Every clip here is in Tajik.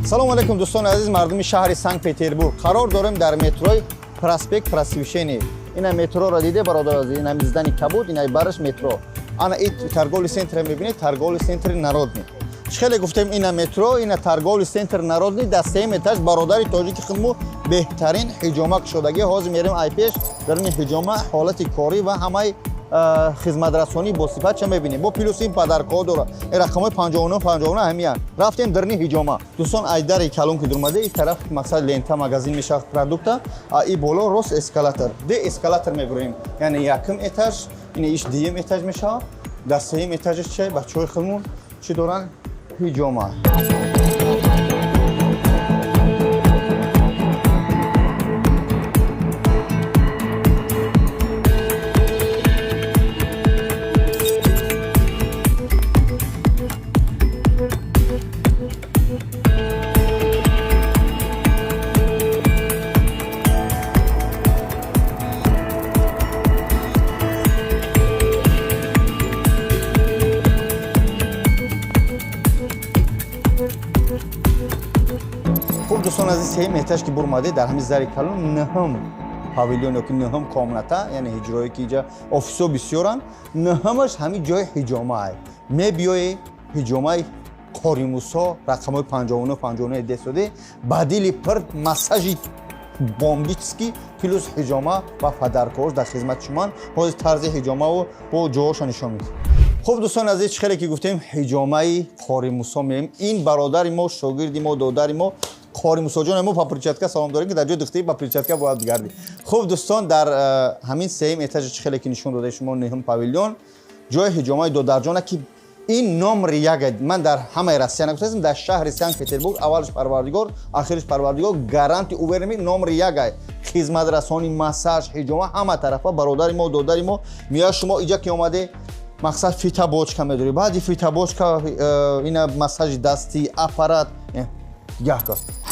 Салому алейкум, дӯстони азиз, мардуми шаҳри Санкт Петербург. Қарор дорем дар метрои проспект Просвещения. Ина метроро диде, бародар азиз, ина здание кабуд, ина бараш метро. Ана и торговый центр мебинед, торговый центр Народный. Хеле гуфтем, ина метро, ина торговый центр Народный, дар сеюм этаж бародари тоҷики худму беҳтарин ҳиҷома кушодагӣ. Ҳозир мерем айпеш дар ин ҳиҷома, ҳолати корӣ ва ҳамаи хизматрасонӣ бо сифат ча мебинем. Бо плюс ин подаркаҳо дора. Ин рақамҳои 59 59 ҳамиян. Рафтем дарни ҳиҷома. Дӯстон, айдари калон ки дурмада, ин тараф мақсад лента, магазин мешавад, продукта, а и боло рост эскалатор. Де эскалатор мебурем. Яъне якум этаж, ин иш дуюм этаж мешавад. Дар сеюм этажаш чай бачаҳои худмон чӣ доранд? Ҳиҷома. Хуб, дӯстон азиз, сеюм этаж ки бурмаде, дар ҳамин зали калон, нӯҳум павилион ёки нӯҳум комната, яъне ҳиҷроe ки иҷа офисҳо бисёранд, нӯҳумаш ҳамин ҷои ҳиҷомаа. Мебиёе ҳиҷомаи Қори Мусо, рақамҳои 59 59 десоде, ба дили пир массажи бомбический плюс ҳиҷома ва подаркаҳош дар хизмати шумоанд. Ҳозир тарзи ҳиҷомаву бо ҷоҳошо нишон медиҳем. Хуб, дӯстони азиз, чӣ хеле ки гуфтем, ҳиҷомаи Қори Мусо меем. Ин бародари мо, шогирди мо, додари мо, Қори Мусоҷон мо па перчатка салом дорем, ки дар ҷои духтари па перчатка бояд бигардӣ. Хуб, дӯстон, дар ҳамин сеюм этажи, чӣ хеле ки нишон додаи шумо, нӯҳум павилион, ҷои ҳиҷомаи додарҷона, ки ин номри як, ман дар ҳамаи Россия нагуфтаистам, дар шаҳри Санкт Петербург, аввалаш Парвардигор, ахираш Парвардигор, гаранти уверенный номри як ай. Хизматрасони, массаж, ҳиҷома, ҳама тарафа бародари мо, додари мо меояд. Шумо иҷа ки омаде, мақсад фитобочка медорӣ, баъди фитобочка ина массажи дастӣ, аппарат, гаҳ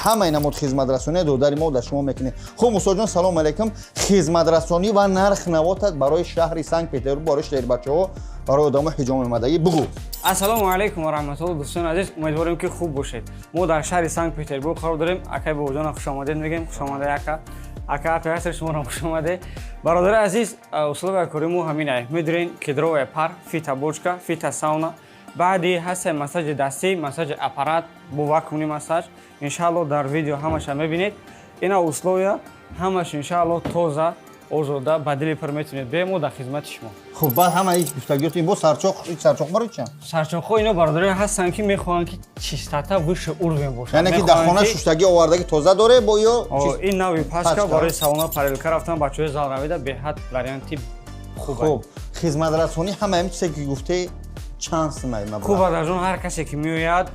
ҳамаи намуд хизматрасонӣ додари мо дар шумо мекунем. Хуб, Мусоҷон, салому алейкум. Хизматрасонӣ ва нарх навотат барои шаҳри Санкт Петербург, барои шербачаҳо, барои одамо ҳиҷома омадагӣ бугӯ. Ассалому алайкум ва раҳматулло, дӯстони азиз, умедворем, ки хуб бошед. Мо дар шаҳри Санкт Петербург қарор дорем. Акай Бобоҷона, хушомадед мегӯем. Хушомада, ака. Ака оператор, шуморо хушомаде. Бародари азиз, условия кори мо ҳамин ай. Медурен кедровая пар, фитобочка, фитосауна, баъди ҳастаи массажи дастӣ, массажи аппарат бо вакуумный массаж. Иншаалло, дар видео ҳамаша мебинед. Ина условия ҳамаш, иншаалло, тоза, озода, ба дили пир метавонед. Бемо дар хизмати шумо. Хуб, баъд ҳама ин гуфтагиёт, ин бо сарчоқ, ин сарчоқ барои чӣ? Сарчоқҳо ино, бародари, ҳастанд, ки мехоҳанд, ки чистота выше уровень бошад. Яъне ки дар хона шуштагӣ овардагӣ тоза доре бо ё? Ин нави пачка барои сауна, парилка рафтан, бачаҳои зал равида, беҳад варианти хуб. Хуб, хизматрасонӣ, ҳама ҳамин чизе ки гуфтаи, чанд сумай маблағ? Хуб, бародарҷон, ҳар касе ки меояд,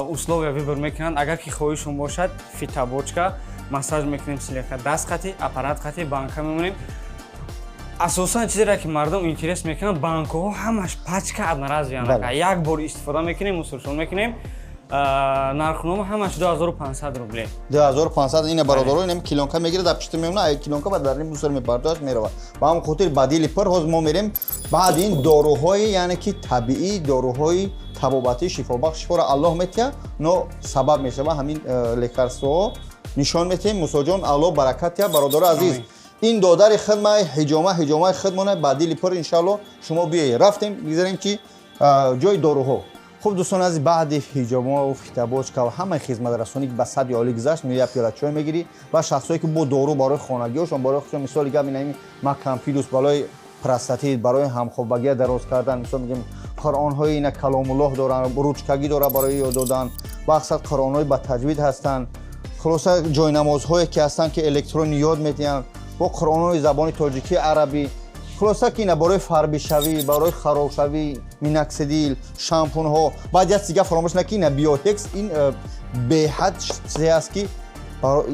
условия выбор мекунанд. Агар ки хоҳишон бошад, фитобочка, массаж мекунем, слегка даст қати, аппарат қати, банка мемонем. Асосан чизеро ки мардум интерес мекунанд, банкаҳо ҳамаш пачка одноразовый, як бор истифода мекунем, мусуршон мекунем. Нархнома ҳамаш 2500 рубле. 2500. Ина, бародаро, инам клеёнка мегирад, дар пишта мемона, ай клеёнка ба дар мусор мепартояш, меравад. Ба ҳамон хотир ба дили пир ҳозир мо мерем. Баъд ин доруҳои, яъне ки табиӣ, доруҳои табобатӣ, шифобахш, шифоро Аллоҳ метиҳад, но сабаб мешава ҳамин лекарствоҳо нишон метиҳем. Мусоҷон, Аллоҳ баракат диҳад. Бародаро азиз, ин додари хидмаи ҳиҷома, ҳиҷомаи хидмона ба дили пир, иншаалло, шумо биёед. Рафтем, гизарем ки ҷои доруҳо. Хуб, дӯстон азиз, баъди ҳиҷома, фитобочка ва ҳамаи хизматрасонӣ ки ба сатҳи олӣ гузашт, меоя пиёла чой мегирӣ. Ва шахсое ки бо дору барои хонагиҳошон, барои худшон, мисоли гап, ин макампилус барои простатит, барои ҳамхобагия дароз кардан, мисол мегӯем, қуръонҳои ина каломуллоҳ доранд, ручкагӣ дора барои ёд додан, бақсад қуръонҳои ба таҷвид ҳастанд. Хулоса, ҷойнамозҳое ки ҳастанд, ки электронӣ ёд медиҳанд, бо қуръонҳои забони тоҷикӣ, арабӣ. Хулоса ки ина барои фарбишавӣ, барои харобшавӣ, миноксидил, шампунҳо. Баъд як чиз фаромӯш накӣ, ина биотекс, ин беҳад чизе аст, ки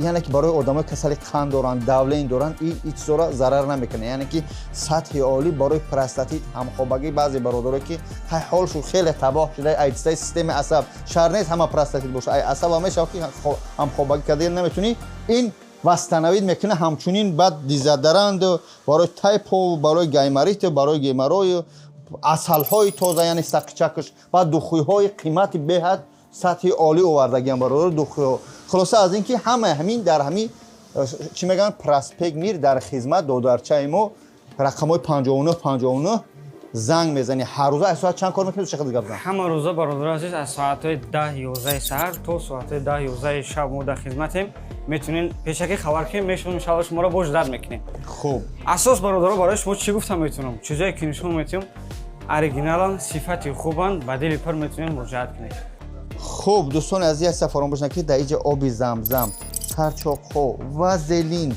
яъне ки барои одамои касали қанд доранд, давление доранд, ин чизора зарар намекунад. Яъне ки сатҳи олӣ барои простатит, ҳамхобагӣ. Баъзе бародарое ки ҳолшон хеле табоҳ шуда, ай системаи асаб, шар нест ҳама простатит боша, ай асаба мешавад, ки ҳамхобагӣ карда наметунӣ, ин восстановить мекунад. Ҳамчунин баъд дезодорант барои тайпо, барои гайморит, барои геморрой, асалҳои тоза, яъне сақичакш, баъд духуйҳои қимати беҳад. Сатҳи олӣ овардагиам, бародар, духиҳо. Хулоса, аз ин ки ҳама ҳамин дар ҳамин, чӣ мегӯянд, проспект Мир дар хизмат додарчаи мо, рақамҳои 59 59 занг мезанӣ. Ҳар рӯза аз соат чанд кор мекунӣ? Чӣ қадр гап зан. Ҳама рӯза, бародари азиз, аз соатҳои 10-11 саҳар то соатҳои 10-11 шаб мо дар хизматем. Метавонед пешакӣ хабар кунем, мешавем, иншалло, шуморо бош дар мекунем. Хуб. Асос, бародаро, барои шумо чӣ гуфтам метавонам? Чизое ки нишон метиҳам, оригиналан, сифати хубанд, ба дили пур метавонед муроҷиат кунед. Хуб, дӯстони азиз, як фаромӯш накунед, дар иҷа оби замзам, сарчоқҳо, вазелин,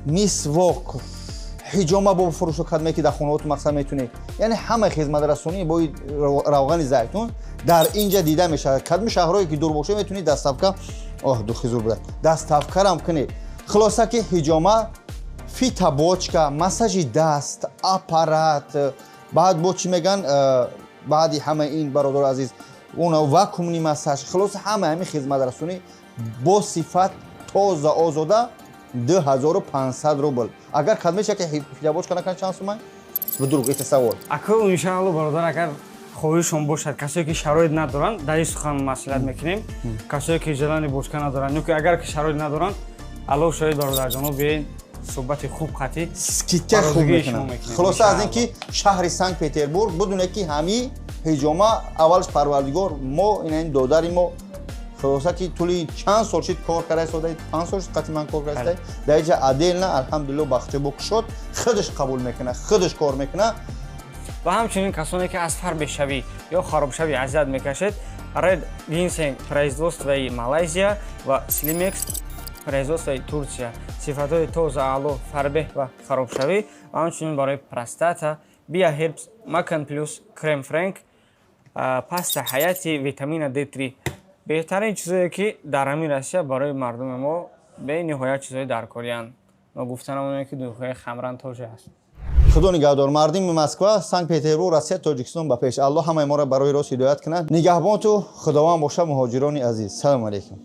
мисвок, ҳиҷома бо фурӯшу кадме ки дар хонаҳоту мақсад метунед, яъне ҳама хизматрасонии бои равғани зайтун дар инҷа дида мешавад. Кадми шаҳрҳое ки дур бошад, метунед доставка, оҳ, духи зур буда, доставкарам кунед. Хулоса ки ҳиҷома, фитобочка, массажи даст, аппарат, баъд бо чӣ меган, баъди ҳама ин, бародари азиз, уна вакуумный массаж. Хулоса, ҳама ҳамин хизматрасонӣ бо сифат, тоза, озода, 2500 рубл. Агар кадмеша ки фитобочка накунад, чанд сумай? Вдруг это савол. Ака, иншаалло, бародар, агар хоҳишон бошад, касое ки шароит надоранд, дар ин сухан маслиҳат мекунем, касое ки желание бочка надоранд ё ки агар ки шароит надоранд, аллоҳ шоҳид, бародарҷоно, биёед, суҳбати хуб қатӣ скидка хуб бародарии шумо мекунад. Мекунем, Хулоса, аз ин иншаалло. ки шаҳри Санкт Петербург будуне ки ҳами ҳиҷома аввалш парвардигор мо ин додари мо, хулоса ки тӯли чанд сол шид кор карда истода, 5 сол шид қатъи ман кор карда истода, дар иҷа отдельно, алҳамдулилло, бахча букушод, худаш қабул мекунад, худаш кор мекунад. Ва ҳамчунин касоне ки аз фарбешавӣ ё харобшавӣ азият мекашед, Red Ginseng производствои Малайзия ва Slimex производствои Турция, сифатҳои тоза, аъло, фарбеҳ ва харобшавӣ. Ва ҳамчунин барои простата Биохербс, Макан Плюс, Крем Френк, паста Ҳаяти, витамина D3, беҳтарин чизое ки дар ҳамин Россия барои мардуми мо бениҳоят чизҳои даркорианд. Ногуфта намонем, ки духои хамран тоже ҳаст. Худо нигаҳдор мардуми Москва, Санкт Петербург, Россия, Тоҷикистон ба пеш. Аллоҳ ҳамаи моро барои рост ҳидоят кунад. Нигаҳбонту Худованд боша, муҳоҷирони азиз. Салому алайкум.